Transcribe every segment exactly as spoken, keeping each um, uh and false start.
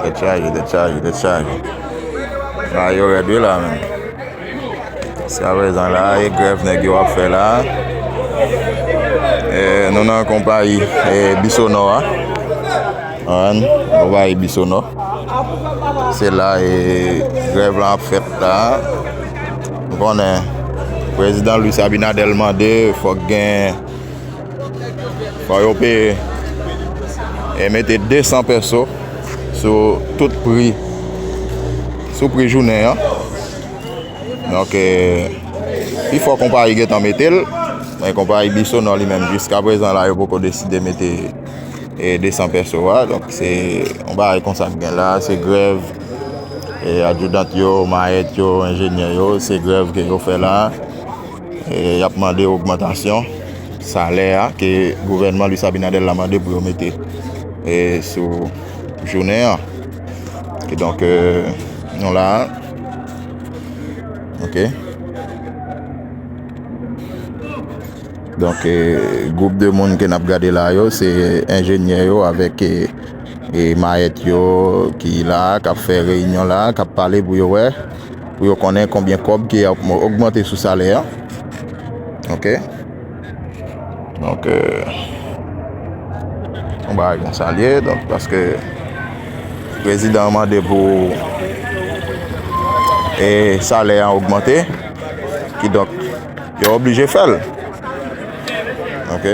Tèt chaje, tèt chaje, tèt chaje. Bagay yo rèd wi la menm. Jiska prezan la, e grèv nèg yo ap fè la. E, nou nan konpayi, e, Bisonò a. Konprann? Konpayi Bisonò. Se la, e, grèv lan ap fèt la. Nou konnen prezidan Luis Abinader mande fòk gen, fò yo peye, e, mete de san pèso sou tout pri, sou pri jounen an. Donk, e, pi fò konpayi gentan mete l, men konpayi Bisonò li menm, jiska prezan la, yo poko deside mete, e, de san pèso a. Donk, se yon bagay konsa k gen la, se grèv, e, adjidant yo, mayèt yo, enjenyè yo, se grèv ke yo fè la. E, y ap mande ogmantasyon salè a ke gouvènman Luis Abinader la mande pou yo mete, e, sou jounen an. Kidonk, e, nou la. Ok. Donk, e, gwoup de moun ke n ap gade la yo, se enjenyè yo avèk, e, e mayèt yo ki la, k ap fè reyinyon la, k ap pale pou yo wè, pou yo konnen konbyen kòb ki ap ogmante sou salè a. Ok. Donk, e, yon bagay konsa l ye, donk, paske prezidan an mande pou, e, salè an ogmante, kidonk, yo oblije fè l. Ok.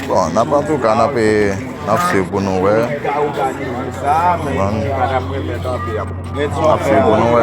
Bon, n ap, antouka, n ap, e, n ap swiv pou nou wè. Bon. N ap swiv pou nou wè.